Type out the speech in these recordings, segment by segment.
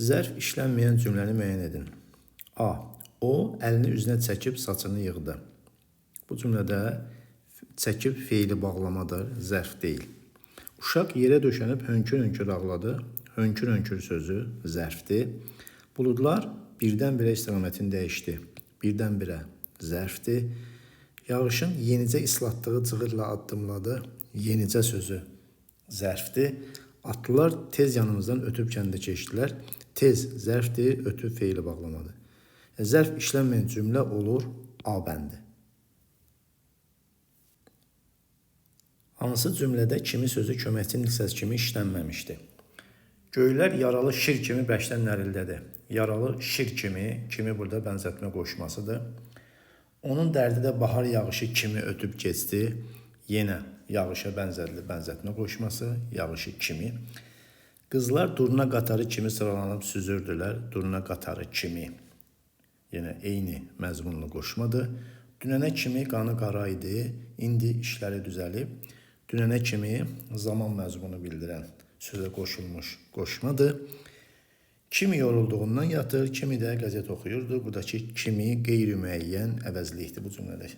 Zərf işlənməyən cümləni müəyyən edin. A. O, əlini üzünə çəkib saçını yığdı. Bu cümlədə çəkib feili bağlamadır, zərf deyil. Uşaq yerə döşənib hönkür-hönkür ağladı. Hönkür-hönkür sözü zərfdir. Buludlar birdən-birə istiqamətini dəyişdi. Birdən-birə zərfdir. Yağışın yenicə islatdığı cığırla addımladı. Yenicə sözü zərfdir. Atlılar tez yanımızdan ötüb kəndə keçdilər. Tez zərfdir, ötüb feili bağlamadır. Zərf işlənməyən cümlə olur A bəndi. Hansı cümlədə kimi sözü köməkçi nilsəz kimi işlənməmişdi? Göylər yaralı şir kimi bərkdən nərildədi. Yaralı şir kimi, kimi burada bənzətmə qoşmasıdır. Onun dərdi də bahar yağışı kimi ötüb keçdi. Yenə yağışa bənzərli bənzətmə qoşması, yağışı kimi. Qızlar durna qatarı kimi sıralanıb süzürdülər. Durna qatarı kimi. Yenə eyni məzmunlu qoşmadır. Dünənə kimi qanı qara idi, indi işləri düzəlib. Dünənə kimi zaman məzmunu bildirən sözə qoşulmuş qoşmadır. Kimi yorulduğundan yatır, kimi də qəzet oxuyurdu. Buradakı kimi qeyri-müəyyən əvəzlikdir bu cümlədə.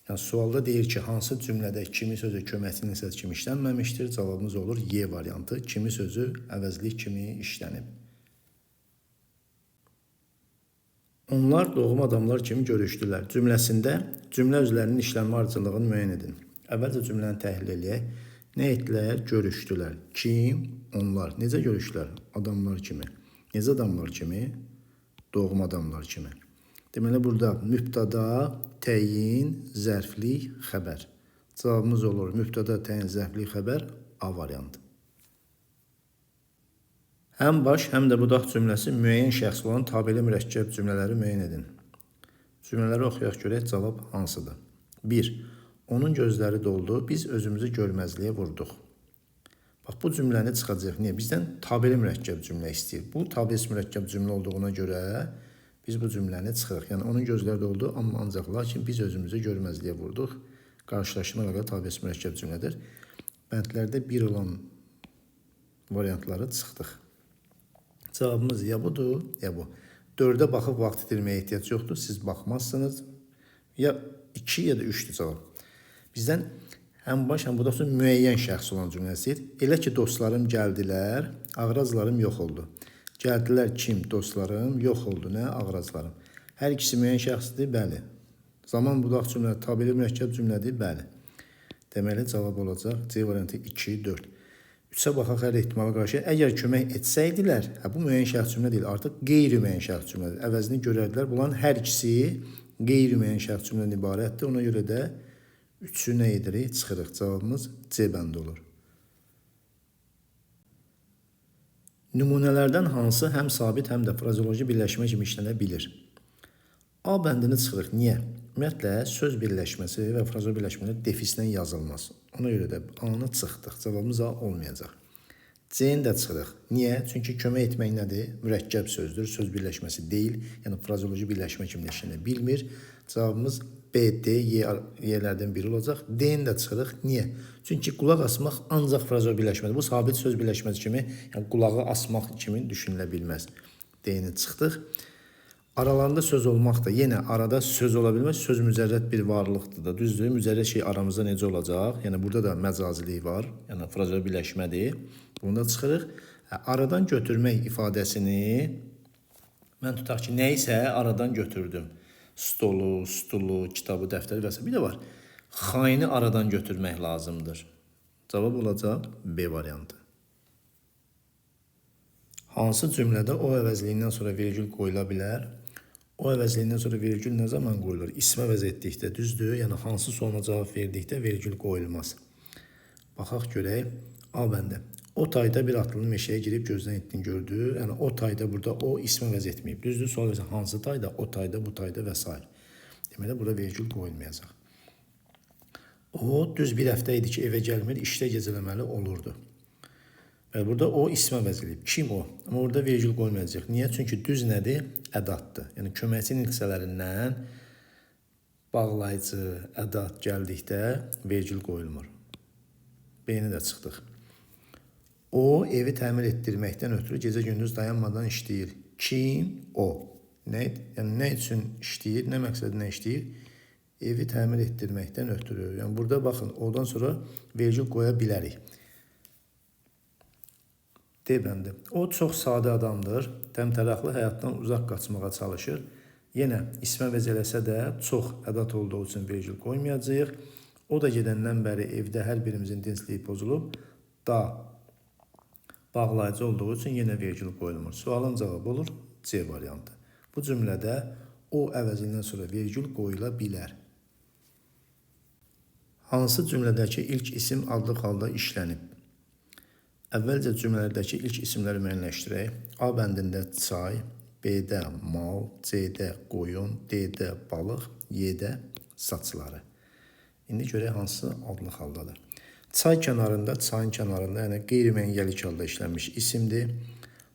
Yəni sualda deyir ki, hansı cümlədə kimi sözü köməkçi nilsəz kimi işlənməmişdir? Cavabımız olur Y variantı. Kimi sözü əvəzlik kimi işlənib. Onlar doğma adamlar kimi görüşdülər. Cümləsində cümlə üzvlərinin işlənmə ardıcıllığını müəyyən edin. Əvvəlcə cümləni təhlil eləyək. Nə etdilər? Görüşdülər. Kim? Onlar. Necə görüşdülər? Adamlar kimi. Necə adamlar kimi? Doğma adamlar kimi. Deməli, burada mübtəda, təyin, zərflik, xəbər. Cavabımız olur mübtəda, təyin, zərflik, xəbər A variantı. Həm baş, həm də budaq cümləsi müəyyən şəxs olan tabeli mürəkkəb cümlələri müəyyən edin. Cümlələri oxuyaq görək cavab hansıdır? 1. Onun gözləri doldu, biz özümüzü görməzliyə vurduq. Bax, bu cümləni çıxacaq. Niyə? Bizdən tabeli mürəkkəb cümlə istəyir. Bu tabeli mürəkkəb cümlə olduğuna görə biz bu cümləni çıxırıq. Yəni, onun gözləri doldu, amma ancaq lakin biz özümüzü görməzliyə vurduq. Qarşılaşma əlaqəli tabeli mürəkkəb cümlədir. Bəndlərdə 1 olan variantları çıxdıq. Cavabımız ya budur, ya bu. 4-ə baxıb vaxt itirməyə ehtiyac yoxdur. Siz baxmazsınız. Ya 2 ya da 3-dür cavab. Bizdən həm baş, həm budaq sözü müəyyən şəxs olan cümləsi. Elə ki, dostlarım gəldilər, ağrazlarım yox oldu. Gəldilər kim? Dostlarım. Yox oldu nə? Ağrazlarım. Hər ikisi müəyyən şəxsdir? Bəli. Zaman budaq cümlə, tabeli mürəkkəb cümlədir? Bəli. Deməli, cavab olacaq C variantı 2, 4. 3-ə baxaq hər ehtimala qarşı. Əgər kömək etsəydilər, bu müəyyən şəxs cümlə deyil, artıq qeyri-müəyyən şəxs cümlədir. Əvəzini görərdilər. Bunların hər ikisi qeyri-müəyyən şəxs cümlədən ibarətdir. Ona görə də 3-ü nə edirik? Çıxırıq. Cavabımız C bəndi olur. Nümunələrdən hansı həm sabit, həm də frazeoloji birləşmə kimi işlənə bilir? A bəndini çıxırıq. Niyə? Ümumiyyətlə, söz birləşməsi və frazeoloji birləşmələr defislə yazılmaz. Ona görə də A-nı çıxdıq. Cavabımız A olmayacaq. C-ni də çıxırıq. Niyə? Çünki kömək etmək nədir? Mürəkkəb sözdür, söz birləşməsi deyil. Yəni, frazeoloji birləşmə kimi işlənə bilmir. Cavabımız B, D, Y-lərdən biri olacaq. D-ni də çıxırıq. Niyə? Çünki qulaq asmaq ancaq frazeoloji birləşmədir. Bu, sabit söz birləşməsi kimi, yəni qulağı asmaq kimi düşünülə bilməz. D-ni çıxdıq. Aralarında söz olmaq da, yenə arada söz ola bilməz. Söz mücərrəd bir varlıqdır da. Düzdür, mücərrəd şey aramızda necə olacaq? Yəni, burada da məcazilik var. Yəni, frazeoloji birləşmədir. Bunu da çıxırıq. Aradan götürmək ifadəsini mən tutaq ki, nəyisə aradan götürdüm. Stolu, stulu, kitabı, dəftəri və s. Bir də var. Xaini aradan götürmək lazımdır. Cavab olacaq B variantı. Hansı cümlədə o əvəzliyindən sonra vergül qoyula bilər? O əvəzliyindən sonra vergül nə zaman qoyulur? İsmi əvəz etdikdə, düzdür? Yəni, hansı sualına cavab verdikdə vergül qoyulmaz. Baxaq görək. A bəndi. O tayda bir atlının meşəyə girib gözdən itdiyini gördü. Yəni, o tayda burada o ismi əvəz etməyib. Düzdür? Sual versə, hansı tayda? O tayda, bu tayda və s. Deməli, burada vergül qoyulmayacaq. O, düz bir həftə idi ki, evə gəlmir, işdə gecələməli olurdu. Və burada o ismi əvəz edib. Kim o? Amma orada vergül qoymayacaq. Niyə? Çünki düz nədir? Ədaddır. Yəni, köməkçi hissələrindən bağlayıcı ədad gəldikdə vergül qoyulmur. B-ni də çıxdıq. O, evi təmir etdirməkdən ötürü gecə-gündüz dayanmadan işləyir. Kim? O. Nə, yəni nə üçün işləyir, nə məqsədinə işləyir? Evi təmir etdirməkdən ötürü. Yəni burada baxın, odan sonra vergül qoya bilərik. D bəndi. O çox sadə adamdır. Təmtəraqlı həyatdan uzaq qaçmağa çalışır. Yenə ismə vəz eləsə də çox ədat olduğu üçün vergül qoymayacağıq. O da gedəndən bəri evdə hər birimizin dincliyi pozulub. Da bağlayıcı olduğu üçün yenə vergül qoyulmur. Sualın cavabı olur C variantı. Bu cümlədə o əvəzindən sonra vergül qoyula bilər. Hansı cümlədəki ilk isim adlıq halda işlənib? Əvvəlcə cümlələrdəki ilk isimləri müəyyənləşdirək. A bəndində çay, B-də mal, C-də qoyun, D-də balıq, Y-də saçları. İndi görək hansı adlıq haldadır. Çay kənarında, çayın kənarında, yəni qeyri-müəyyənlik halda işlənmiş isimdir.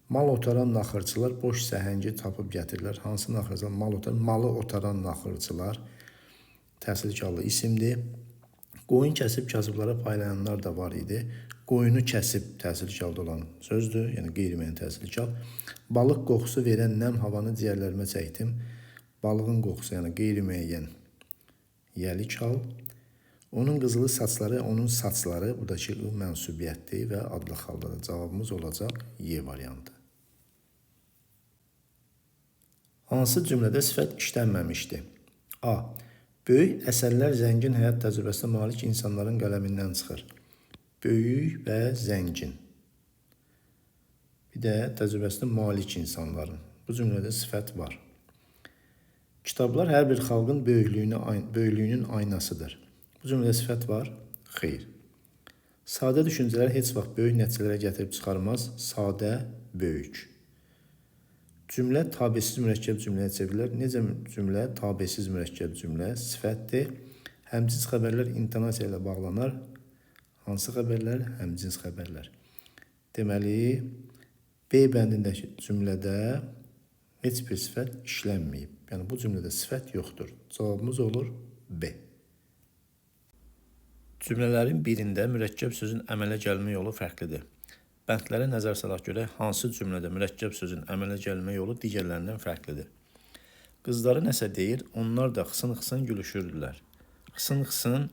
Mal otaran naxırçılar boş səhəngi tapıb gətirirlər. Hansı naxırçılar? Mal otaran, malı otaran naxırçılar təhsilkarlı isimdir. Qoyun kəsib kasıblara paylayanlar da var idi. Qoyunu kəsib təhsilkarlı olan sözdür, yəni qeyri-müəyyən təhsilkar. Balıq qoxusu verən nəm havanı ciyərlərimə çəkdim. Balığın qoxusu, yəni qeyri-müəyyən yəlik hal. Onun qızılı saçları, onun saçları, buradakı ı mənsubiyyətdir və adlıq haldadır. Cavabımız olacaq Y variantı. Hansı cümlədə sifət işlənməmişdi? A. Böyük əsərlər zəngin həyat təcrübəsinə malik insanların qələmindən çıxır. Böyük və zəngin. Bir də təcrübəsinə malik insanların. Bu cümlədə sifət var. Kitablar hər bir xalqın böyüklüyünün aynasıdır. Bu cümlədə sifət var? Xeyr. Sadə düşüncələr heç vaxt böyük nəticələrə gətirib çıxarmaz. Sadə, böyük. Cümlə tabesiz mürəkkəb cümləyə çevrilir. Necə cümlə? Tabesiz mürəkkəb cümlə sifətdir. Həmcins xəbərlər intonasiya ilə bağlanar. Hansı xəbərlər? Həmcins xəbərlər. Deməli, B bəndindəki cümlədə heç bir sifət işlənməyib. Yəni, bu cümlədə sifət yoxdur. Cavabımız olur B. Cümlələrin birində mürəkkəb sözün əmələ gəlmə yolu fərqlidir. Bəndlərə nəzər salaq görək, hansı cümlədə mürəkkəb sözün əmələ gəlmə yolu digərlərindən fərqlidir. Qızları nəsə deyir, onlar da xısın-xısın gülüşürdülər. Xısın-xısın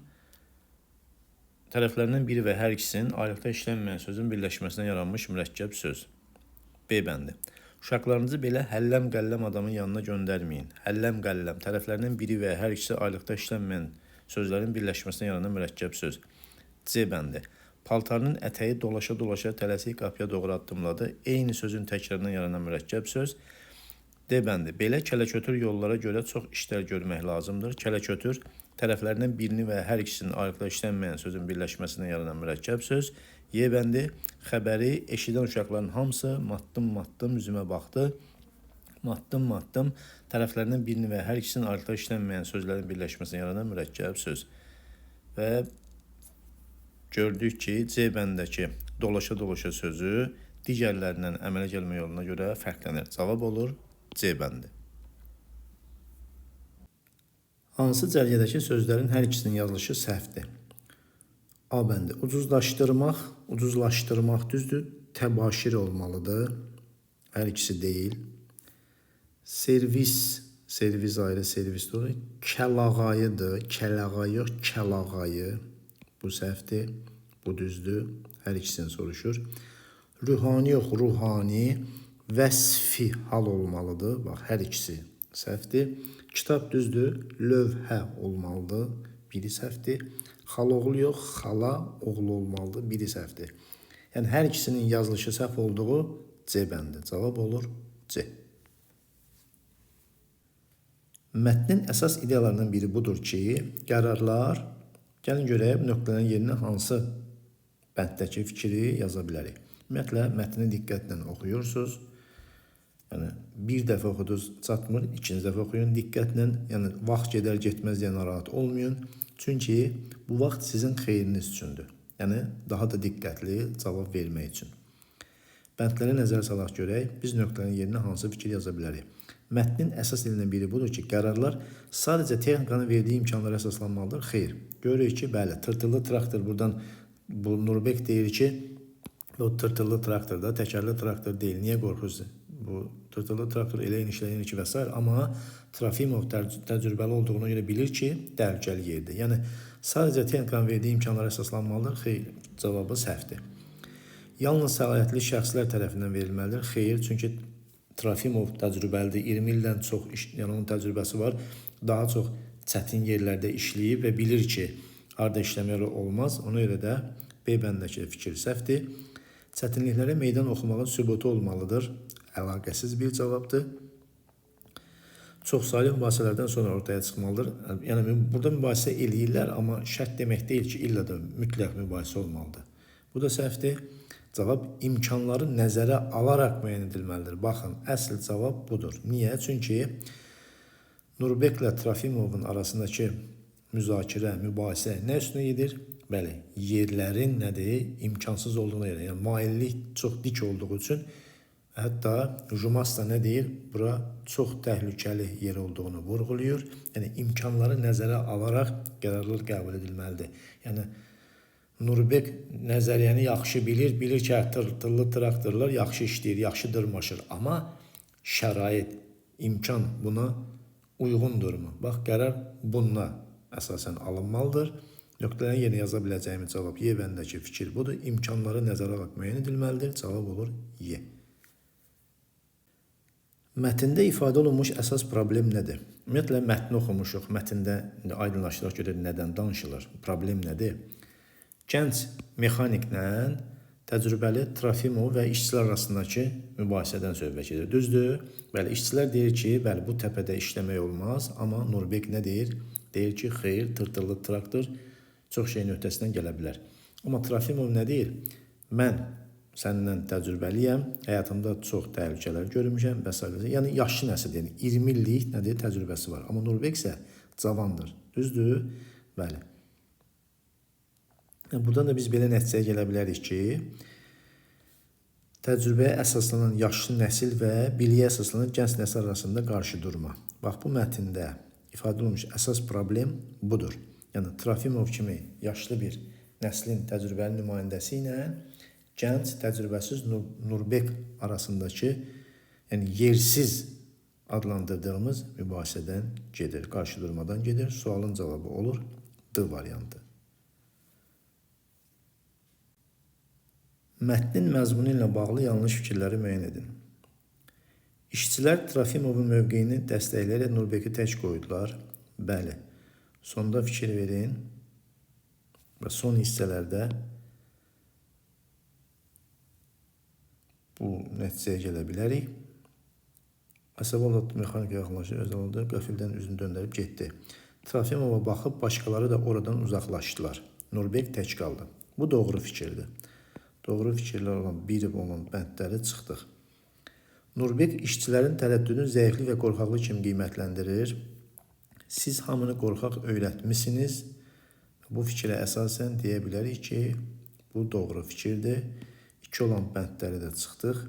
tərəflərindən biri və hər ikisinin ayrılıqda işlənməyən sözün birləşməsinə yaranmış mürəkkəb söz. B bəndi. Uşaqlarınızı belə həlləm-qəlləm adamın yanına göndərməyin. Həlləm-qəlləm tərəflərindən biri və hər ikisi ayrılıqda işlənməyən sözlərin birləşməsinə yaranan mürəkkəb söz. C bəndi. Paltarının ətəyi dolaşa-dolaşa tələsik qapıya doğru addımladı. Eyni sözün təkrarından yaranan mürəkkəb söz. D bəndi. Belə kələkötür yollara görə çox işlər görmək lazımdır. Kələkötür tərəflərindən birini və hər ikisinin ayrılıqda işlənməyən sözün birləşməsindən yaranan mürəkkəb söz. Y bəndi. Xəbəri eşidən uşaqların hamısı matdım-matdım üzümə baxdı. Matdım-matdım tərəflərindən birini və hər ikisinin ayrılıqda işlənməyən sözlərin birləşməsindən yaranan mürəkkəb söz. Və gördük ki, C bəndəki dolaşa-dolaşa sözü digərlərindən əmələ gəlmə yoluna görə fərqlənir. Cavab olur C bəndi. Hansı cərgədəki sözlərin hər ikisinin yazılışı səhvdir? A bəndi. Ucuzlaşdırmaq, ucuzlaşdırmaq düzdür, təbaşir olmalıdır. Hər ikisi deyil. Servis, servis ayrı, servis doğru. Kəlağayıdır, kəlağayı yox, kəlağayı. Bu səhvdir, bu düzdür. Hər ikisini soruşur. Ruhani yox, ruhani vəsfi hal olmalıdır. Bax, hər ikisi səhvdir. Kitab düzdür, lövhə olmalıdır. Biri səhvdir. Xaloğlu yox, xala oğlu olmalıdır. Biri səhvdir. Yəni, hər ikisinin yazılışı səhv olduğu C bəndi. Cavab olur C. Mətnin əsas ideyalarından biri budur ki, qərarlar, gəlin görək, bu nöqtələrin yerinə hansı bənddəki fikri yaza bilərik. Ümumiyyətlə, mətni diqqətlə oxuyursunuz. Yəni, bir dəfə oxudunuz, çatmır, ikinci dəfə oxuyun diqqətlə. Yəni, vaxt gedər, getməz deyə narahat olmayın. Çünki bu vaxt sizin xeyriniz üçündür. Yəni, daha da diqqətli cavab vermək üçün. Bəndlərə nəzər salaq görək, biz nöqtələrin yerinə hansı fikir yaza bilərik. Mətnin əsas dilindən biri budur ki, qərarlar sadəcə texnikanın verdiyi imkanlara əsaslanmalıdır. Xeyr. Görürük ki, bəli, tırtıllı traktor buradan bu Nurbek deyir ki, Və o tırtıllı traktorda, təkərli traktor deyil. Niyə qorxursunuz? Bu tırtıllı traktor elə enişləyir ki və s. Amma Trofimov təcrübəli olduğuna görə bilir ki, təhlükəli yerdir. Yəni, sadəcə texnikanın verdiyi imkanlara əsaslanmalıdır. Xeyr, cavabı səhvdir. Yalnız səlahiyyətli şəxslər tərəfindən verilməlidir. Xeyr, çünki Trofimov təcrübəlidir. 20 ildən çox, yəni onun təcrübəsi var. Daha çox çətin yerlərdə işləyib və bilir ki, harada işləmək olmaz. Ona görə də B bəndəki fikir səhvdir. Çətinliklərə meydan oxumağın sübutu olmalıdır. Əlaqəsiz bir cavabdır. Çoxsaylı mübahisələrdən sonra ortaya çıxmalıdır. Yəni, burada mübahisə eləyirlər, amma şərt demək deyil ki, illa da mütləq mübahisə olmalıdır. Bu da səhvdir. Cavab imkanları nəzərə alaraq müəyyən edilməlidir. Baxın, əsl cavab budur. Niyə? Çünki Nurbeklə Trofimovun arasındakı müzakirə, mübahisə nə üstünə gedir? Bəli, yerlərin nədir? İmkansız olduğuna görə. Yəni, maillik çox dik olduğu üçün hətta Jumas da nə deyir? Bura çox təhlükəli yer olduğunu vurğuluyur. Yəni, imkanları nəzərə alaraq qərarlar qəbul edilməlidir. Yəni, Nurbek nəzəriyyəni yaxşı bilir, bilir ki, tırtıllı traktorlar yaxşı işləyir, yaxşı dırmaşır. Amma şərait, imkan buna uyğundurmu? Bax, qərar bununla əsasən alınmalıdır. Nöqtələrin yerinə yaza biləcəyimiz cavab Y bəndəki fikir budur. İmkanları nəzərə alaraq müəyyən edilməlidir. Cavab olur Y. Mətndə ifadə olunmuş əsas problem nədir? Ümumiyyətlə, mətni oxumuşuq. Mətndə aydınlaşdıraq görək nədən danışılır. Problem nədir? Gənc mexaniklə təcrübəli Trofimov və işçilər arasındakı mübahisədən söhbət gedir. Düzdür? Bəli, işçilər deyir ki, bəli, bu təpədə işləmək olmaz. Amma Nurbek nə deyir? Deyir ki, xeyr, tırtıllı traktor çox şeyin öhdəsindən gələ bilər. Amma Trofimov nə deyir? Mən səndən təcrübəliyəm, həyatımda çox təhlükələr görmüşəm və s. Yəni, yaşlı nəsil, yəni 20 illik nədir, təcrübəsi var. Amma Nurbek isə cavandır. Düzdür? Bəli. Yəni, buradan da biz belə nəticəyə gələ bilərik ki, təcrübəyə əsaslanan yaşlı nəsil və biliyə əsaslanan gənc nəsil arasında qarşı durma. Bax, bu mətndə ifadə olunmuş əsas problem budur. Yəni, Trofimov kimi yaşlı bir nəslin təcrübəli nümayəndəsi ilə gənc, təcrübəsiz Nurbek arasındakı, yəni yersiz adlandırdığımız mübahisədən gedir, qarşı durmadan gedir. Sualın cavabı olur D variantı. Mətnin məzmunu ilə bağlı yanlış fikirləri müəyyən edin. İşçilər Trofimovun mövqeyini dəstəkləyərək Nurbeki tək qoydular. Bəli. Sonda fikir verin və son hissələrdə bu nəticəyə gələ bilərik. Əsəb mexanika yaxınlaşır, özəl oldu, qəfildən üzünü döndərib getdi. Trofimova baxıb başqaları da oradan uzaqlaşdılar. Nurbek tək qaldı. Bu doğru fikirdir. Doğru fikirlər olan bir olan bəndləri çıxdıq. Nurbek işçilərin tərəddüdünü zəiflik və qorxaqlıq kimi qiymətləndirir. Siz hamını qorxaq öyrətmisiniz. Bu fikrə əsasən deyə bilərik ki, bu doğru fikirdir. 2 olan bəndləri də çıxdıq.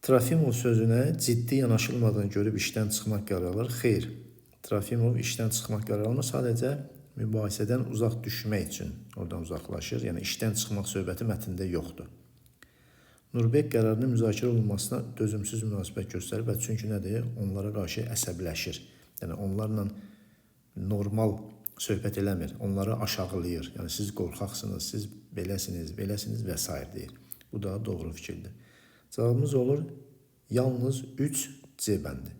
Trofimov sözünə ciddi yanaşılmadığını görüb işdən çıxmaq qərarı alır. Xeyr, Trofimov işdən çıxmaq qərarı almır, sadəcə mübahisədən uzaq düşmək üçün oradan uzaqlaşır. Yəni, işdən çıxmaq söhbəti mətndə yoxdur. Nurbek qərarının müzakirə olunmasına dözümsüz münasibət göstərir və çünki nədir? Onlara qarşı əsəbləşir. Yəni, onlarla normal söhbət eləmir, onları aşağılayır. Yəni, siz qorxaqsınız, siz beləsiniz, beləsiniz və s. deyir. Bu da doğru fikirdir. Cavabımız olur yalnız 3 C bəndi.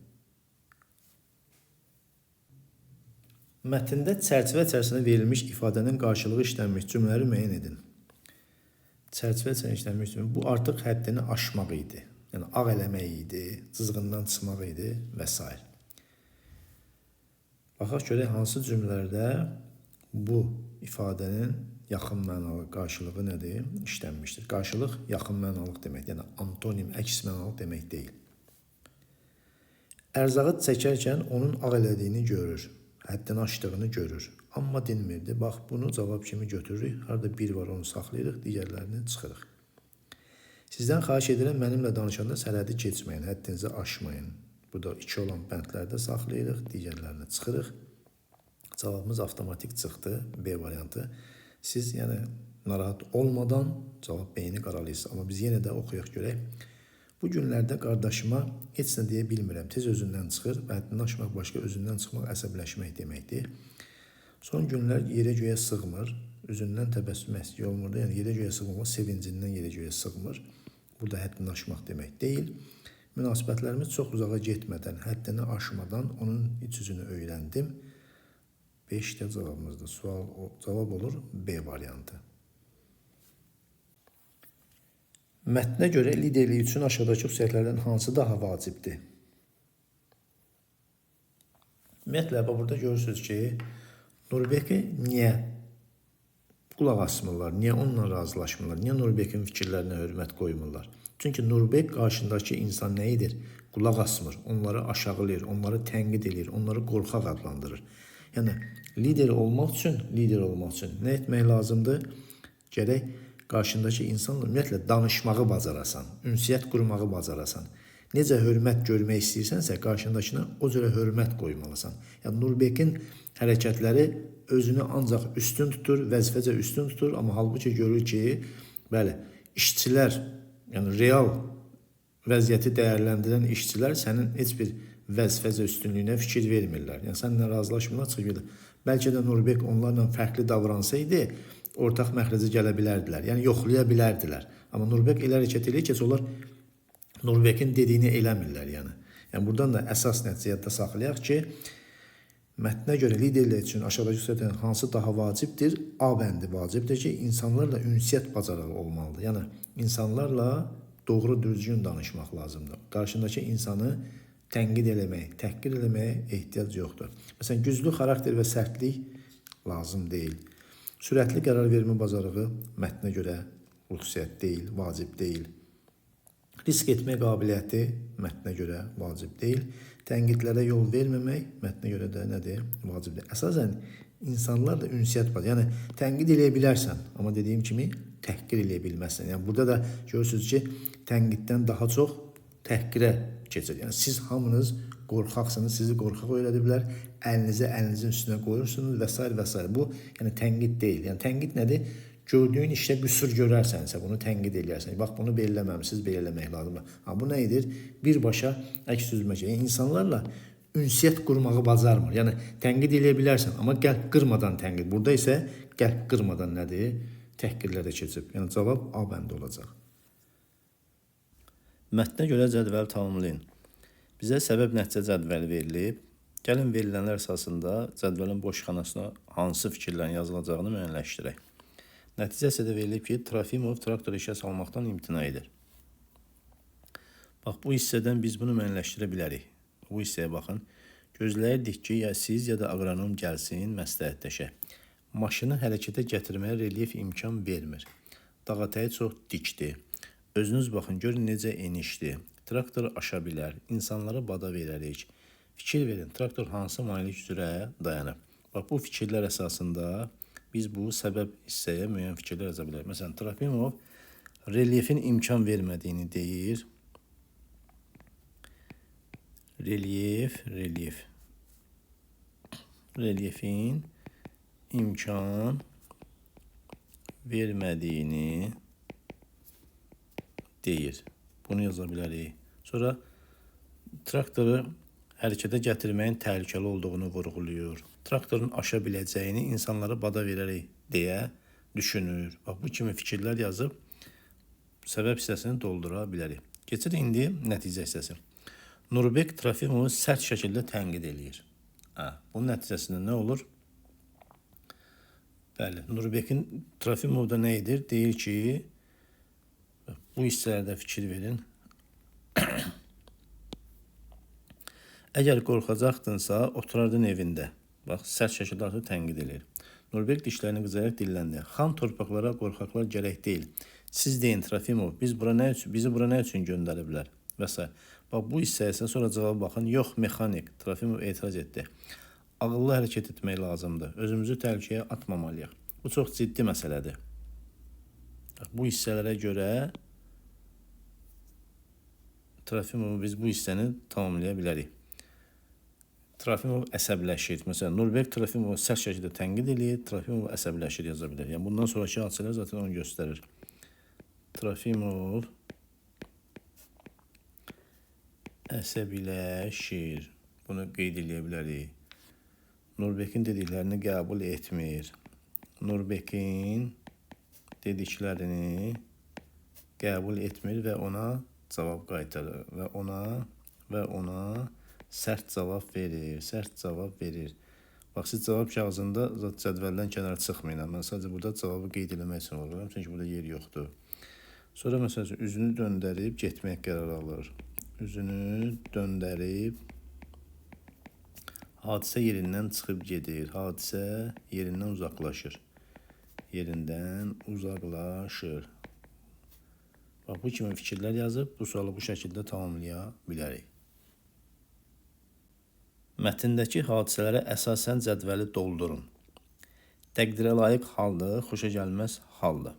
Mətndə çərçivə içərisində verilmiş ifadənin qarşılığı işlənmiş cümlələri müəyyən edin. Çərçivə içərisində işlənmiş cümlə, bu artıq həddini aşmaq idi. Yəni, ağ eləmək idi, cızğından çıxmaq idi və s. Baxaq görək hansı cümlələrdə bu ifadənin yaxın mənalı qarşılığı nədir? İşlənmişdir. Qarşılıq yaxın mənalıq deməkdir. Yəni, antonim, əks mənalıq demək deyil. Ərzağı çəkərkən onun ağ elədiyini görür, həddini aşdığını görür. Amma dinmirdi. Bax, bunu cavab kimi götürürük. Harada bir var, onu saxlayırıq, digərlərini çıxırıq. Sizdən xahiş edirəm, mənimlə danışanda sərhədi keçməyin, həddinizi aşmayın. Bu da 2 olan bəndlərdə saxlayırıq, digərlərini çıxırıq. Cavabımız avtomatik çıxdı, B variantı. Siz, yəni, Narahat olmadan cavab B-ni qaralayırsınız. Amma biz yenə də oxuyaq görək. Bu günlərdə qardaşıma heç nə deyə bilmirəm. Tez özündən çıxır. Həddini aşmaq başqa, özündən çıxmaq əsəbləşmək deməkdir. Son günlər yerə göyə sığmır. Üzündən təbəssüm əksik olmurdu. Yəni yerə göyə sığmamaq sevincindən yerə göyə sığmır. Burada həddini aşmaq demək deyil. Münasibətlərimiz çox uzağa getmədən, həddini aşmadan onun iç üzünü öyrəndim. 5 də cavabımızdır. Sual cavab olur B variantı. Mətnə görə liderlik üçün aşağıdakı xüsusiyyətlərdən hansı daha vacibdir? Ümumiyyətlə, burada görürsünüz ki, Nurbeki niyə qulaq asmırlar, niyə onunla razılaşmırlar, niyə Nurbekin fikirlərinə hörmət qoymurlar? Çünki Nurbek qarşındakı insan nə edir? Qulaq asmır, onları aşağılayır, onları tənqid edir, onları qorxaq adlandırır. Yəni lider olmaq üçün nə etmək lazımdır? Gərək qarşındakı insanla ümumiyyətlə danışmağı bacarasan, ünsiyyət qurmağı bacarasan. Necə hörmət görmək istəyirsənsə, qarşındakına o cürə hörmət qoymalısan. Yəni Nurbekin hərəkətləri özünü ancaq üstün tutur, vəzifəcə üstün tutur, amma halbuki görür ki, bəli, işçilər, yəni real vəziyyəti dəyərləndirən işçilər sənin heç bir vəzifəcə üstünlüyünə fikir vermirlər. Yəni səninlə razılaşmırlar, çıxır gedir. Bəlkə də Nurbek onlarla fərqli davransaydı, ortaq məxrəcə gələ bilərdilər. Yəni yoxlaya bilərdilər. Amma Nurbek elə hərəkət eləyir ki, onlar Nurbekin dediyini eləmirlər yəni. Yəni buradan da əsas nəticə yadda saxlayaq ki, mətnə görə liderlər üçün aşağıdakı xüsusiyyətlərin hansı daha vacibdir? A bəndi vacibdir ki, insanlarla ünsiyyət bacarığı olmalıdır. Yəni insanlarla doğru düzgün danışmaq lazımdır. Qarşındakı insanı tənqid eləmək, təhqir eləməyə ehtiyac yoxdur. Məsələn, güclü xarakter və sərtlik lazım deyil. Sürətli qərar vermə bacarığı mətnə görə xüsusiyyət deyil, vacib deyil. Risk etmə qabiliyyəti mətnə görə vacib deyil. Tənqidlərə yol verməmək mətnə görə də nədir? Vacibdir. Əsasən insanlarla ünsiyyət var. Yəni tənqid eləyə bilərsən, amma dediyim kimi təhqir eləyə bilməzsən. Yəni burada da görürsünüz ki, tənqiddən daha çox təhqirə keçir. Yəni siz hamınız qorxaqsınız, sizi qorxaq öyrədiblər, əlinizi əlinizin üstünə qoyursunuz və s. və s. Bu, yəni tənqid deyil. Yəni tənqid nədir? Gördüyün işdə qüsur görərsənsə, bunu tənqid eləyərsən. Bax, bunu belə eləməmisiniz, belə eləmək lazımdır. Ha, bu nə edir? Birbaşa əks üzmək. Yəni insanlarla ünsiyyət qurmağı bacarmır. Yəni tənqid eləyə bilərsən, amma qəlb qırmadan tənqid. Burada isə qəlb qırmadan nədir? Təhqirlərə keçib. Yəni cavab A bəndi olacaq. Mətnə görə cədvəli tamamlayın. Bizə səbəb nəticə cədvəli verilib. Gəlin verilənlər əsasında cədvəlin boş xanasına hansı fikirlərin yazılacağını müəyyənləşdirək. Nəticə isə də verilib ki, Trofimov traktoru işə salmaqdan imtina edir. Bax, bu hissədən biz bunu müəyyənləşdirə bilərik. Bu hissəyə baxın. Gözləyirdik ki, ya siz ya da aqronom gəlsin, məsləhətləşək. Maşını hərəkətə gətirməyə relyef imkan vermir. Dağətəyi çox dikdir. Özünüz baxın, görün necə enişdir. Traktor aşa bilər, insanlara bada verərik. Fikir verin, traktor hansı manelik üzrə dayanıb. Bax, bu fikirlər əsasında biz bu səbəb hissəyə müəyyən fikirlər yaza bilərik. Məsələn, Trofimov relyefin imkan vermədiyini deyir. Relyef. Relyefin imkan vermədiyini deyir. Bunu yaza bilərik. Sonra traktoru hərəkətə gətirməyin təhlükəli olduğunu vurğuluyur. Traktorun aşa biləcəyini insanlara bada verərək deyə düşünür. Bax, bu kimi fikirlər yazıb səbəb hissəsini doldura bilərik. Keçirik indi nəticə hissəsi. Nurbek Trofimovu sərt şəkildə tənqid eləyir. Bunun nəticəsində nə olur? Bəli, Nurbekin Trofimov da nə edir? Deyir ki, bu hissələrdə fikir verin. Əgər qorxacaqdınsa, oturardın evində. Bax, sərt şəkildə artıq tənqid eləyir. Nurbek dişlərini qızaraq dilləndi. Xam torpaqlara qorxaqlar gərək deyil. Siz deyin Trofimov, bizi bura nə üçün göndəriblər? Və s. Bax, bu hissəyə sonra cavaba baxın. Yox, mexanik. Trofimov etiraz etdi. Ağıllı hərəkət etmək lazımdır. Özümüzü təhlükəyə atmamalıyıq. Bu çox ciddi məsələdir. Bax, bu hissələrə görə Trofimovu biz bu hissəni tamamlaya bilərik. Trofimov əsəbləşir. Məsələn, Nurbek Trofimovu sərt şəkildə tənqid eləyir, Trofimov əsəbləşir yaza bilər. Yəni bundan sonraki hadisələr zaten onu göstərir. Trofimov əsəbiləşir. Bunu qeyd eləyə bilərik. Nurbekin dediklərini qəbul etmir. Nurbekin dediklərini qəbul etmir və ona cavab qaytarır və ona sərt cavab verir, sərt cavab verir. Bax, siz cavab kağızında cədvəldən kənara çıxmayın. Mən sadəcə burada cavabı qeyd eləmək üçün oluram, çünki burada yer yoxdur. Sonra məsəl üçün üzünü döndərib getmək qərarı alır. Üzünü döndərib hadisə yerindən çıxıb gedir. Hadisə yerindən uzaqlaşır. Yerindən uzaqlaşır. Bax, bu kimi fikirlər yazıb bu sualı bu şəkildə tamamlaya bilərik. Mətndəki hadisələrə əsasən cədvəli doldurun. Təqdirə layiq haldır, xoşagəlməz haldır.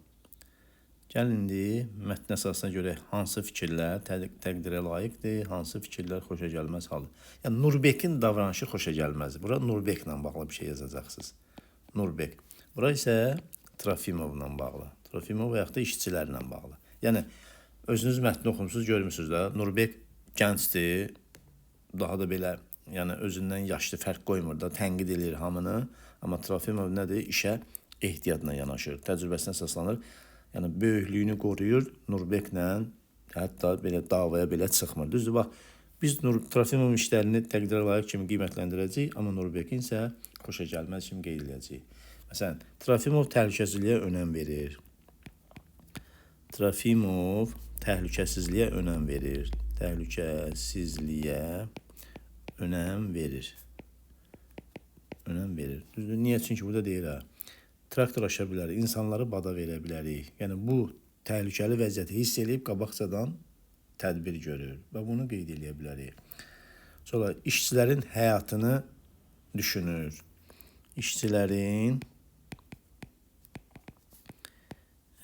Gəlin indi mətn əsasına görə hansı fikirlər təqdirə layiqdir, hansı fikirlər xoşagəlməz haldır. Yəni Nurbekin davranışı xoşagəlməzdir. Bura Nurbeklə bağlı bir şey yazacaqsınız. Nurbek. Bura isə Trofimovla bağlı. Trofimov və yaxud da işçilərlə bağlı. Yəni özünüz mətni oxumusunuz, görmüsünüz də. Nurbek gəncdir, daha da belə, yəni özündən yaşlı fərq qoymur da, tənqid eləyir hamını. Amma Trofimov nədir? İşə ehtiyatla yanaşır, təcrübəsinə əsaslanır. Yəni böyüklüyünü qoruyur, Nurbeklə hətta belə davaya belə çıxmır. Düzdür, bax, biz Trofimovun işlərini təqdirə layiq kimi qiymətləndirəcəyik, amma Nurbekin isə xoşagəlməz kimi qeyd edəcəyik. Məsələn, Trofimov təhlükəsizliyə önəm verir. Trofimov təhlükəsizliyə önəm verir. Təhlükəsizliyə önəm verir. Önəm verir. Düzdür, niyə? Çünki burada deyir ha, traktor aşa bilərik, insanları bada verə bilərik. Yəni bu təhlükəli vəziyyəti hiss eləyib qabaqcadan tədbir görür və bunu qeyd eləyə bilərik. Sonra işçilərin həyatını düşünür. İşçilərin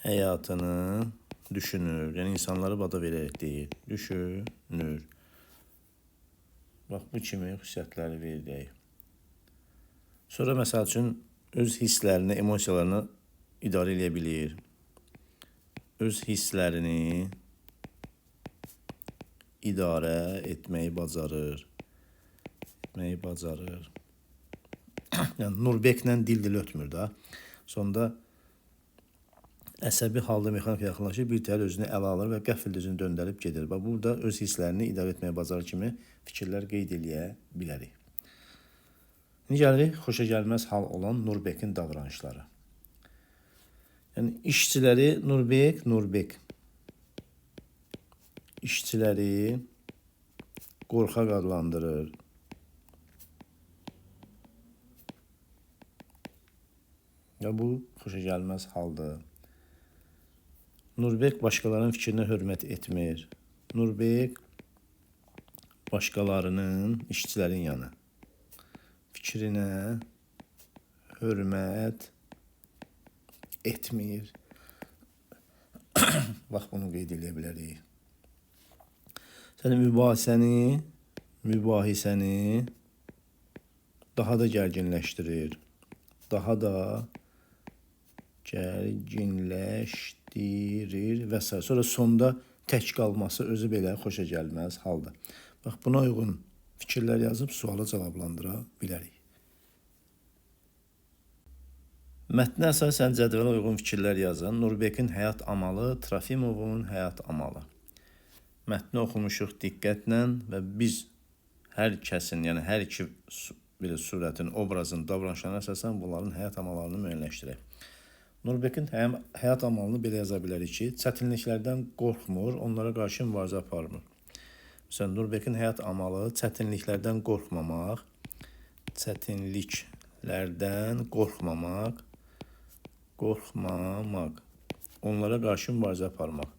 həyatını düşünür. Yəni insanları bada verərək deyir. Düşünür. Bax, bu kimi xüsusiyyətləri veririk. Sonra məsəl üçün öz hisslərini, emosiyalarını idarə eləyə bilir. Öz hisslərini idarə etməyi bacarır. Etməyi bacarır. Yəni Nurbeklə dil-dil ötmür da. Sonda əsəbi halda mexanika yaxınlaşır, bir təhər özünü ələ alır və qəfil özünü döndərib gedir. Bax, burada öz hisslərini idarə etməyə bacarır kimi fikirlər qeyd eləyə bilərik. İndi gəlirik xoşagəlməz hal olan Nurbekin davranışları. Yəni işçiləri Nurbek işçiləri qorxaq adlandırır. Ya bu xoşagəlməz haldır. Nurbek başqalarının fikrinə hörmət etmir. Nurbek başqalarının, işçilərin yanı fikrinə hörmət etmir. Bax, bunu qeyd eləyə bilərik. Sən mübahisəni daha da gərginləşdirir. Daha da gərginləşdirir və s. Sonra sonda tək qalması özü belə xoşagəlməz haldır. Bax, buna uyğun fikirlər yazıb sualı cavablandıra bilərik. Mətnə əsasən cədvələ uyğun fikirlər yazın. Nurbekin həyat amalı, Trofimovun həyat amalı. Mətni oxumuşuq diqqətlə və biz hər kəsin, yəni hər iki belə surətin, obrazın, davranışlarına əsasən bunların həyat amallarını müəyyənləşdirək. Nurbekin həyat amalını belə yaza bilərik ki, çətinliklərdən qorxmur, onlara qarşı mübarizə aparmır. Məsələn, Nurbekin həyat amalı çətinliklərdən qorxmamaq, çətinliklərdən qorxmamaq, qorxmamaq, onlara qarşı mübarizə aparmaq,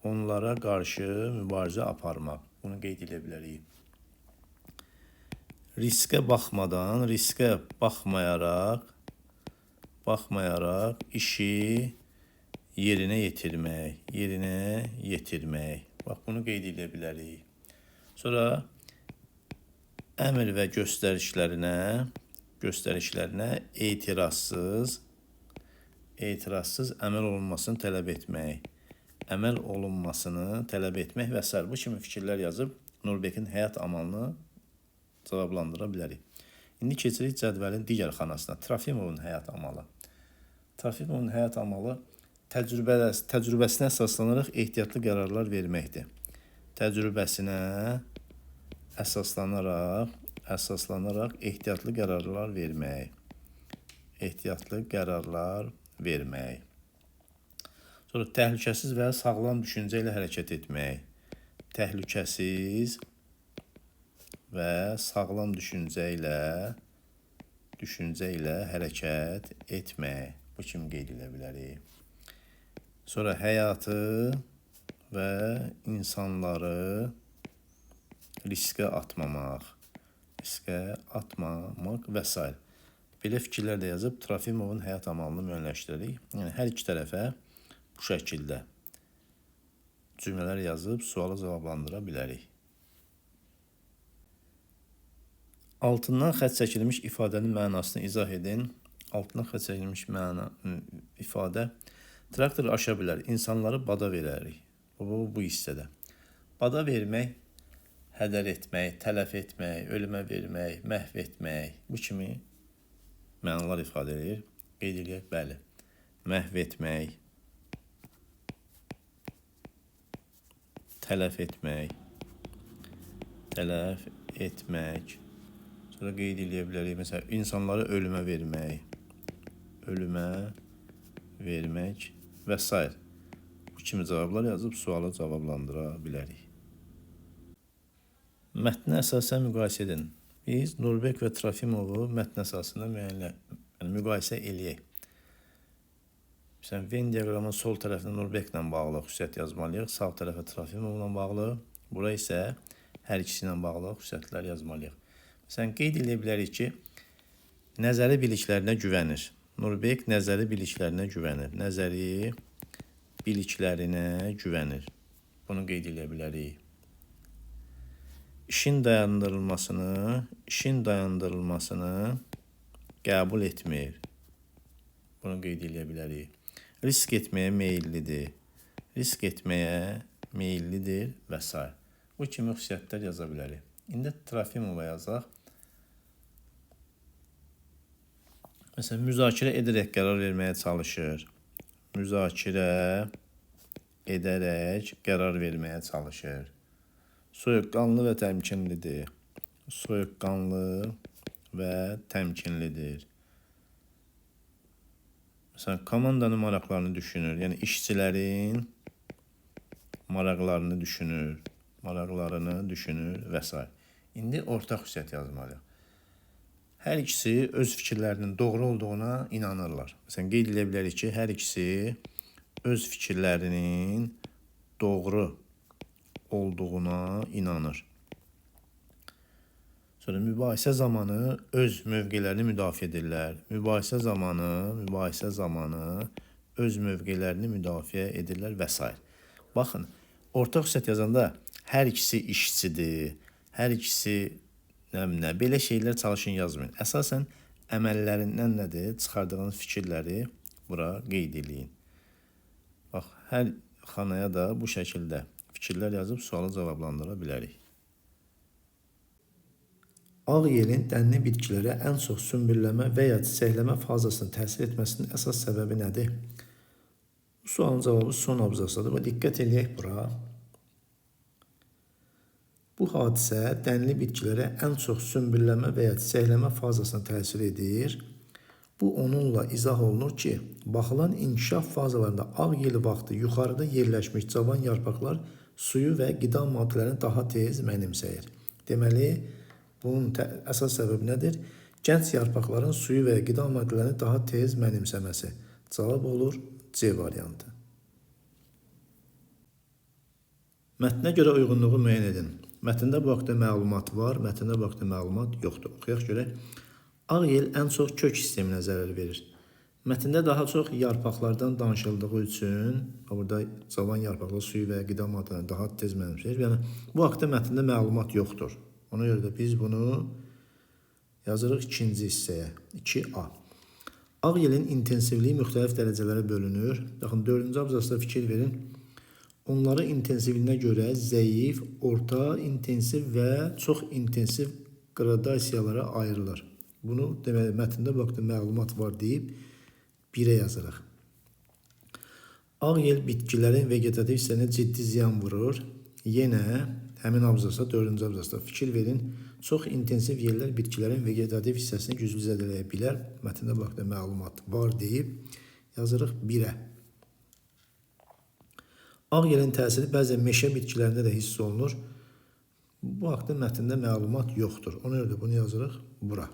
onlara qarşı mübarizə aparmaq. Bunu qeyd edə bilərik. Riskə baxmadan, riskə baxmayaraq işi yerinə yetirmək, yerinə yetirmək. Bax, bunu qeyd edə bilərik. Sonra Əmr və göstərişlərinə etirazsız əməl olunmasını tələb etmək. Əməl olunmasını tələb etmək və s. Bu kimi fikirlər yazıb Nurbekin həyat amalını cavablandıra bilərik. İndi keçirik cədvəlin digər xanasına. Trafimovun həyat amalı. Trafimovun həyat amalı təcrübəsinə əsaslanaraq ehtiyatlı qərarlar verməkdir. Təcrübəsinə əsaslanaraq ehtiyatlı qərarlar vermək. Ehtiyatlı qərarlar vermək. Sonra təhlükəsiz və sağlam düşüncə ilə hərəkət etmək. Təhlükəsiz və sağlam düşüncə ilə hərəkət etmək. Bu kimi qeyd edə bilərik. Sonra həyatı və insanları riskə atmamaq. Riskə atmamaq və s. Belə fikirlər də yazıb Trafimovun həyat amalını müəyyənləşdirərik. Yəni, hər iki tərəfə bu şəkildə cümlələr yazıb sualı cavablandıra bilərik. Altından xətt çəkilmiş ifadənin mənasını izah edin. Altından xətt çəkilmiş ifadə traktor aşa bilər, insanları bada verərik. Bu hissədə. Bada vermək, hədər etmək, tələf etmək, ölümə vermək, məhv etmək, bu kimi mənalar ifadə edir. Qeyd eləyək, bəli. Məhv etmək, tələf etmək, tələf etmək. Sonra qeyd eləyə bilərik, məsələn, insanları ölümə vermək, ölümə vermək və s. Bu kimi cavablar yazıb sualı cavablandıra bilərik. Mətnə əsasən müqayisə edin. Biz Nurbek və Trafimovu mətn əsasında müqayisə eləyək. Məsələn, Venn diaqramının sol tərəfinə Nurbeklə bağlı xüsusiyyət yazmalıyıq, sağ tərəfə Trafimovla bağlı, bura isə hər ikisi ilə bağlı xüsusiyyətlər yazmalıyıq. Məsələn, qeyd eləyə bilərik ki, nəzəri biliklərinə güvənir. Nurbek nəzəri biliklərinə güvənir. Nəzəri biliklərinə güvənir. Bunu qeyd eləyə bilərik. İşin dayandırılmasını qəbul etmir. Bunu qeyd eləyə bilərik. Risk etməyə meyillidir. Risk etməyə meyillidir və s. Bu kimi xüsusiyyətlər yaza bilərik. İndi Trafimova yazaq. Məsələn, müzakirə edərək qərar verməyə çalışır. Müzakirə edərək qərar verməyə çalışır. Soyuqqanlı və təmkinlidir. Soyuqqanlı və təmkinlidir. Məsələn, komandanın maraqlarını düşünür. Yəni, işçilərin maraqlarını düşünür. Maraqlarını düşünür və s. İndi ortaq xüsusiyyət yazmalıyıq. Hər ikisi öz fikirlərinin doğru olduğuna inanırlar. Məsələn, qeyd edə bilərik ki, hər ikisi öz fikirlərinin doğru olduğuna inanır. Sonra mübahisə zamanı öz mövqelərini müdafiə edirlər. Mübahisə zamanı öz mövqelərini müdafiə edirlər və s. Baxın, ortaq xüsusiyyət yazanda hər ikisi işçidir, hər ikisi nə, belə şeylər çalışın yazmayın. Əsasən əməllərindən nədir? Çıxardığınız fikirləri bura qeyd eləyin. Bax, hər xanaya da bu şəkildə fikirlər yazıb sualı cavablandıra bilərik. Ağ yelin dənli bitkilərə ən çox sümbülləmə və ya çiçəkləmə fazasının təsir etməsinin əsas səbəbi nədir? Bu sualın cavabı son abzasdadır. Və diqqət eləyək bura. Bu hadisə dənli bitkilərə ən çox sümbülləmə və ya çiçəkləmə fazasına təsir edir. Bu onunla izah olunur ki, baxılan inkişaf fazalarında ağ yel vaxtı yuxarıda yerləşmiş cavan yarpaqlar suyu və qida maddələrini daha tez mənimsəyir. Deməli, bunun əsas səbəbi nədir? Gənc yarpaqların suyu və qida maddələrini daha tez mənimsəməsi. Cavab olur C variantı. Mətnə görə uyğunluğu müəyyən edin. Mətndə bu haqda məlumat var, mətndə bu haqda məlumat yoxdur. Oxuyaq görək. Ağ yel ən çox kök sisteminə zərər verir. Mətndə daha çox yarpaqlardan danışıldığı üçün, burada cavan yarpaqlar suyu və qida maddələrini daha tez mənimsəyir. Yəni, bu haqda mətndə məlumat yoxdur. Ona görə də biz bunu yazırıq ikinci hissəyə. 2A. Ağ yelin intensivliyi müxtəlif dərəcələrə bölünür. Baxın, 4-cü abzasda fikir verin. Onları intensivliyinə görə zəif, orta, intensiv və çox intensiv qradasiyalara ayrılır. Bunu deməli mətndə bu haqda məlumat var deyib 1-ə yazırıq. Ağ yel bitkilərin vegetativ hissəsinə ciddi ziyan vurur. Yenə həmin abzasda, 4-cü abzasda fikir verin. Çox intensiv yellər bitkilərin vegetativ hissəsini güclü zədələyə bilər. Mətndə bu haqda məlumat var deyib yazırıq 1-ə. Ağ yelin təsiri bəzən meşə bitkilərində də hiss olunur. Bu haqda mətndə məlumat yoxdur. Ona görə də bunu yazırıq bura.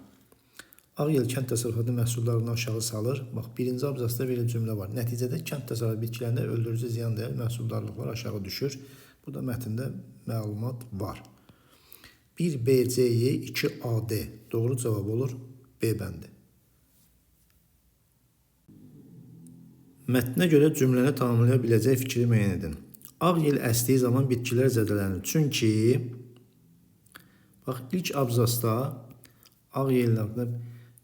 Ağ yel kənd təsərrüfatı məhsullarını aşağı salır. Bax, birinci abzasda belə cümlə var. Nəticədə kənd təsərrüfatı bitkilərində öldürücü ziyan dəyər məhsuldarlıqlar aşağı düşür. Bu da mətndə məlumat var. 1 B, C, Y, 2 A, D. Doğru cavab olur B bəndi. Mətnə görə cümləni tamamlaya biləcək fikri müəyyən edin. Ağ yel əsdiyi zaman bitkilər zədələnir. Çünki, bax, ilk abzasda ağ yelin haqqında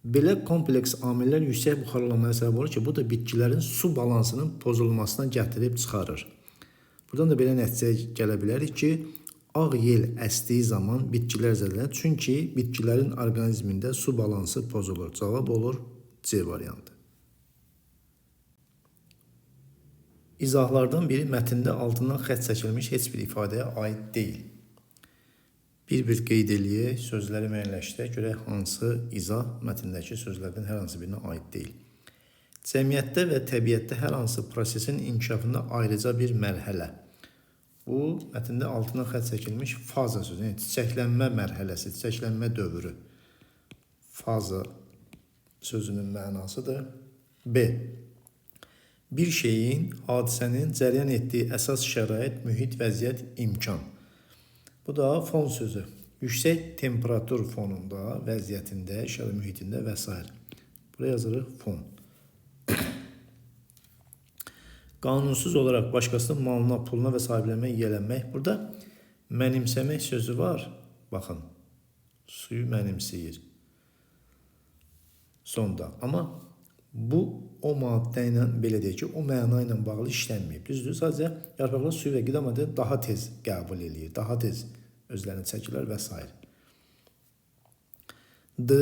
belə kompleks amillər yüksək buxarlanmaya səbəb olur ki, bu da bitkilərin su balansının pozulmasına gətirib çıxarır. Buradan da belə nəticəyə gələ bilərik ki, ağ yel əsdiyi zaman bitkilər zədələnir. Çünki bitkilərin orqanizmində su balansı pozulur. Cavab olur C variantı. İzahlardan biri mətndə altından xətt çəkilmiş heç bir ifadəyə aid deyil. Bir-bir qeyd eləyək, sözləri müəyyənləşdirək, görək hansı izah mətndəki sözlərdən hər hansı birinə aid deyil. Cəmiyyətdə və təbiətdə hər hansı prosesin inkişafında ayrıca bir mərhələ. Bu, mətndə altından xətt çəkilmiş faza sözü, yəni çiçəklənmə mərhələsi, çiçəklənmə dövrü. Faza sözünün mənasıdır. B. Bir şeyin, hadisənin cəryan etdiyi əsas şərait, mühit, vəziyyət, imkan. Bu da fon sözü. Yüksək temperatur fonunda, vəziyyətində, şərait mühitində və s. Buraya yazırıq fon. Qanunsuz olaraq başqasının malına, puluna və sahiblənməyə yiyələnmək. Burada mənimsəmək sözü var. Baxın, suyu mənimsəyir. Sonda. Amma bu, o maddə ilə, belə deyək ki, o məna ilə bağlı işlənməyib. Düzdür, sadəcə yarpaqlar suyu və qida maddəni daha tez qəbul eləyir, daha tez özlərini çəkirlər və s. D.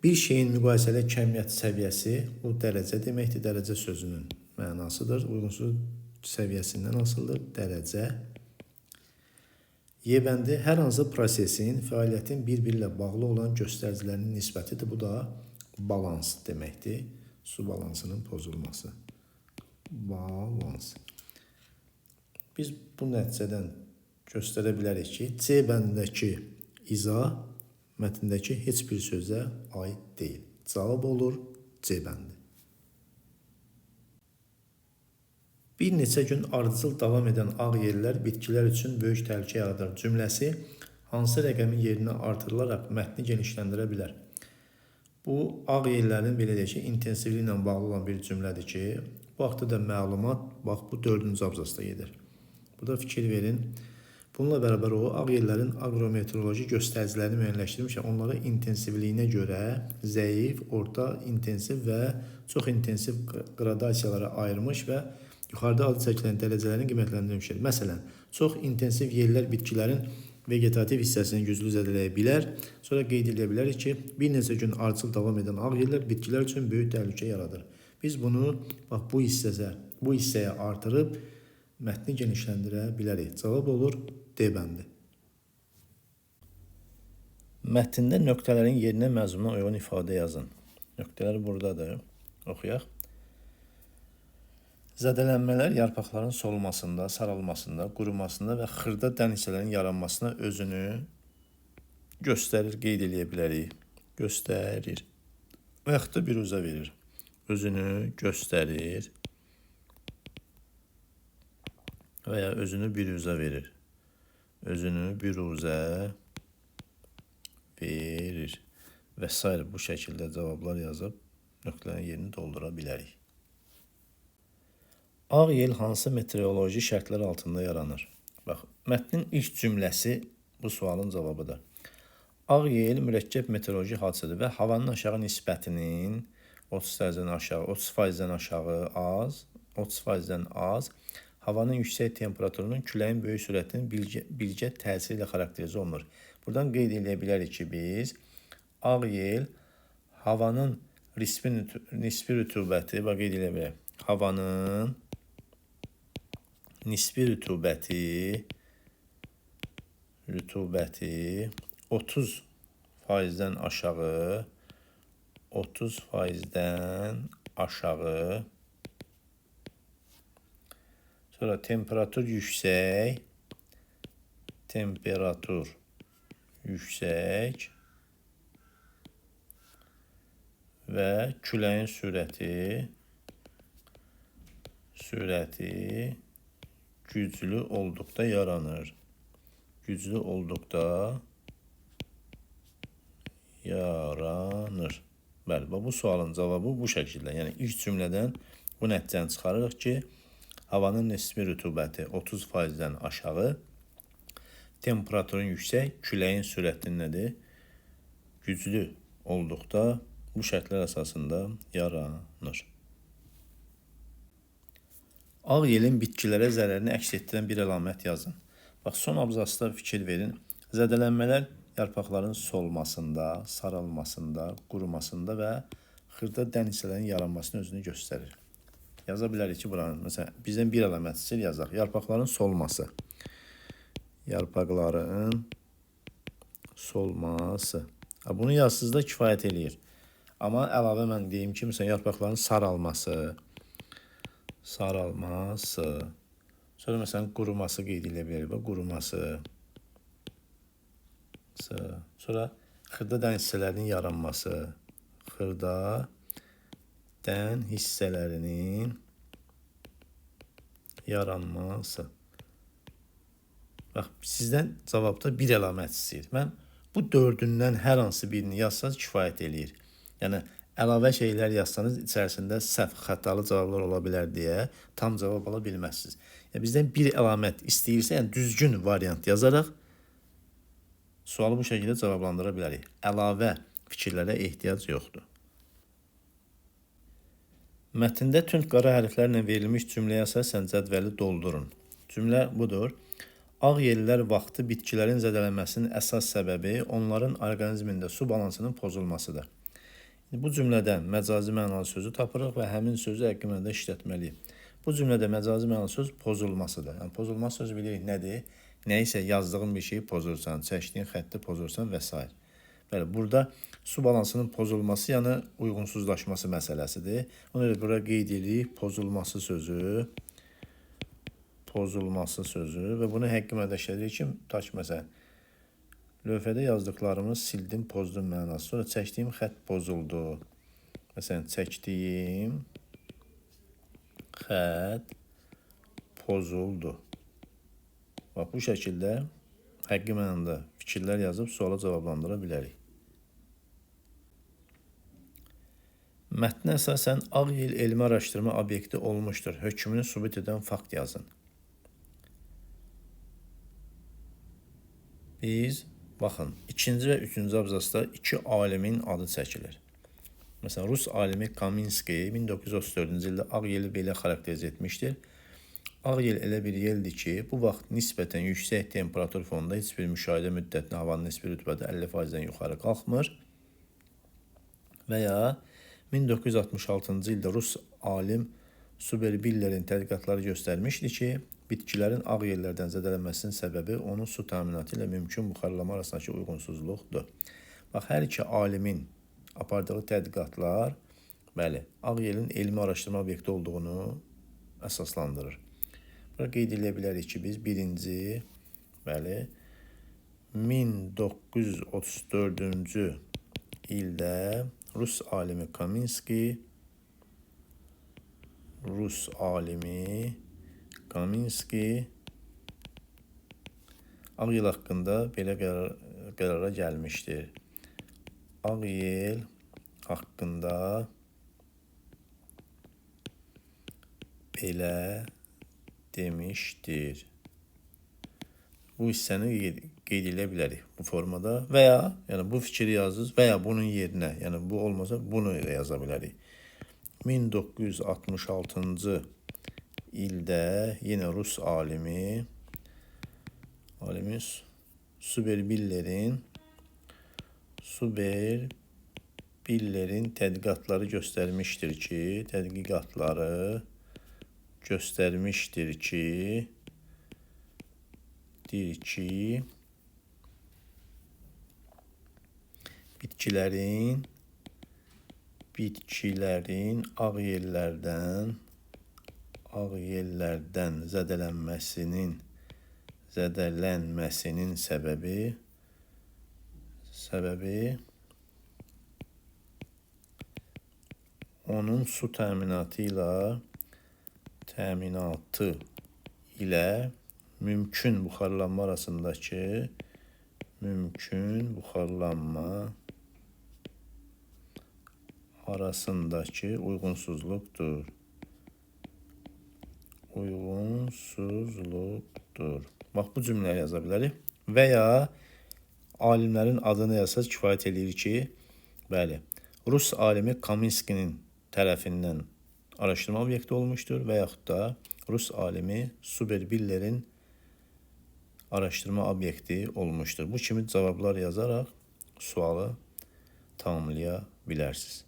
Bir şeyin müqayisəli kəmiyyət səviyyəsi, bu dərəcə deməkdir, dərəcə sözünün mənasıdır. Uyğunsuz səviyyəsindən asılıdır, dərəcə. Y bəndi, hər hansı prosesin, fəaliyyətin bir-biri ilə bağlı olan göstəricilərinin nisbətidir. Bu da balans deməkdir. Su balansının pozulması. Balans. Biz bu nəticədən göstərə bilərik ki, C bəndindəki izah mətndəki heç bir sözə aid deyil. Cavab olur C bəndi. Bir neçə gün ardıcıl davam edən ağ yellər bitkilər üçün böyük təhlükə yaradır cümləsi hansı rəqəmin yerinə artırılaraq mətni genişləndirə bilər? Bu, ağ yellərin, belə deyək ki, intensivliyi ilə bağlı olan bir cümlədir ki, bu haqda da məlumat, bax, bu 4-cü abzasda gedir. Burada fikir verin. Bununla bərabər o, ağ yellərin agrometeoroloji göstəricilərini müəyyənləşdirmiş, onları intensivliyinə görə zəif, orta, intensiv və çox intensiv qradasiyalara ayırmış və yuxarıda adı çəkilən dərəcələrini qiymətləndirmişdir. Məsələn, çox intensiv yellər bitkilərin vegetativ hissəsini güclü zədələyə bilər. Sonra qeyd edə bilərik ki, bir neçə gün ardıcıl davam edən ağ yellər bitkilər üçün böyük təhlükə yaradır. Biz bunu bax, bu hissəyə artırıb mətni genişləndirə bilərik. Cavab olur D bəndi. Mətndə nöqtələrin yerinə məzmuna uyğun ifadə yazın. Nöqtələr buradadır. Oxuyaq. Zədələnmələr yarpaqların solmasında, saralmasında, qurumasında və xırda dən hissələrin yaranmasına özünü göstərir, qeyd eləyə bilərik. Göstərir. Və yaxud da biruzə verir. Özünü göstərir və ya özünü biruzə verir. Özünü biruzə verir və s. Bu şəkildə cavablar yazıb nöqtələrin yerini doldura bilərik. Ağ yel hansı meteoroloji şərtlər altında yaranır? Bax, mətnin ilk cümləsi bu sualın cavabıdır. Ağ yel mürəkkəb meteoroloji hadisədir və havanın aşağı nisbətinin 30%-dən aşağı, 30%-dən aşağı az, 30%-dən az, havanın yüksək temperaturunun küləyin böyük sürətinin birgə təsiri ilə xarakterizə olunur. Buradan qeyd edə bilərik ki, biz ağ yel havanın nisbi rütubəti, bax qeyd edə bilərik. Havanın nisbi rütubəti 30%-dən aşağı, 30%-dən aşağı. Sonra temperatur yüksək, temperatur yüksək və küləyin sürəti güclü olduqda yaranır. Güclü olduqda yaranır. Bəli, bu sualın cavabı bu şəkildə. Yəni, ilk cümlədən bu nəticəni çıxarırıq ki, havanın nisbi rütubəti 30%-dən aşağı, temperaturun yüksək, küləyin sürətinin nədir? Güclü olduqda bu şərtlər əsasında yaranır. Ağ yelin bitkilərə zərərini əks etdirən bir əlamət yazın. Bax, son abzasda fikir verin. Zədələnmələr yarpaqların solmasında, saralmasında, qurumasında və xırda dən hissələrinin yaranmasını özünü göstərir. Yaza bilərik ki, buranın, məsələn, bizdən bir əlamət istəyir, yazaq. Yarpaqların solması. Yarpaqların solması. Bunu yazsız da kifayət eləyir. Amma əlavə mən deyim ki, məsələn, yarpaqların saralması. Saralması. Sonra, məsələn, quruması qeyd edə bilərik. Bax, quruması. Sonra xırda dən hissələrinin yaranması. Xırda dən hissələrinin yaranması. Bax, sizdən cavabda bir əlamət istəyir. Mən bu dördündən hər hansı birini yazsanız kifayət eləyir. Yəni, əlavə şeylər yazsanız içərisində səhv, xətalı cavablar ola bilər deyə tam cavab ala bilməzsiniz. Yəni, bizdən bir əlamət istəyirsə, yəni düzgün variant yazaraq sualı bu şəkildə cavablandıra bilərik. Əlavə fikirlərə ehtiyac yoxdur. Mətndə tünd qara hərflərlə verilmiş cümləyə əsasən cədvəli doldurun. Cümlə budur. Ağ yellər vaxtı bitkilərin zədələnməsinin əsas səbəbi onların orqanizmində su balansının pozulmasıdır. Bu cümlədən məcazi mənalı sözü tapırıq və həmin sözü həqiqi mənada işlətməliyik. Bu cümlədə məcazi mənalı söz pozulmasıdır. Yəni, pozulma sözü bilirik nədir? Nəyisə yazdığın bir şeyi pozursan, çəkdiyin xətti pozursan və s. Bəli, burada su balansının pozulması, yəni uyğunsuzlaşması məsələsidir. Ona görə bura qeyd edirik pozulması sözü, pozulması sözü və bunu həqiqi mənada işlədirik ki, ta ki, məsələn, lövhədə yazdıqlarımı sildim, pozdum mənası. Sonra çəkdiyim xətt pozuldu. Məsələn, çəkdiyim xətt pozuldu. Bax, bu şəkildə həqiqi mənada fikirlər yazıb suala cavablandıra bilərik. Mətnə əsasən ağ yel elmi araşdırma obyekti olmuşdur. Hökmünü sübut edən fakt yazın. Biz, baxın, ikinci və üçüncü abzasda iki alimin adı çəkilir. Məsələn, Rus alimi Kaminski 1934-cü ildə ağ yeli belə xarakterizə etmişdir. Ağ yel elə bir yeldir ki, bu vaxt nisbətən yüksək temperatur fonunda heç bir müşahidə müddətində havanın nisbi rütubəti 50%-dən yuxarı qalxmır. Və ya 1966-cı ildə Rus alim Suberbillerin tədqiqatları göstərmişdi ki, bitkilərin ağ yellərdən zədələnməsinin səbəbi onun su təminatı ilə mümkün buxarlama arasındakı uyğunsuzluqdur. Bax, hər iki alimin apardığı tədqiqatlar, bəli, ağ yelin elmi araşdırma obyekti olduğunu əsaslandırır. Bura qeyd edə bilərik ki, biz birinci, bəli, 1934-cü ildə Rus alimi Kaminski, ağ yel haqqında belə qərara gəlmişdir. Ağ yel haqqında belə demişdir. Bu hissəni qeyd edə bilərik bu formada və ya yəni bu fikri yazırız və ya bunun yerinə, yəni bu olmasa bunu da yaza bilərik. 1966-cı ildə yenə Rus alimi Superbillerin tədqiqatları göstərmişdir ki, bitkilərin ağ yellərdən zədələnməsinin səbəbi onun su təminatı ilə mümkün buxarlanma arasındakı uyğunsuzluqdur. Bax, bu cümlələri yaza bilərik. Və ya alimlərin adını yazsaq kifayət eləyir ki, bəli, Rus alimi Kaminskinin tərəfindən araşdırma obyekti olmuşdur və yaxud da Rus alimi Superbillerin araşdırma obyekti olmuşdur. Bu kimi cavablar yazaraq sualı tamamlaya bilərsiniz.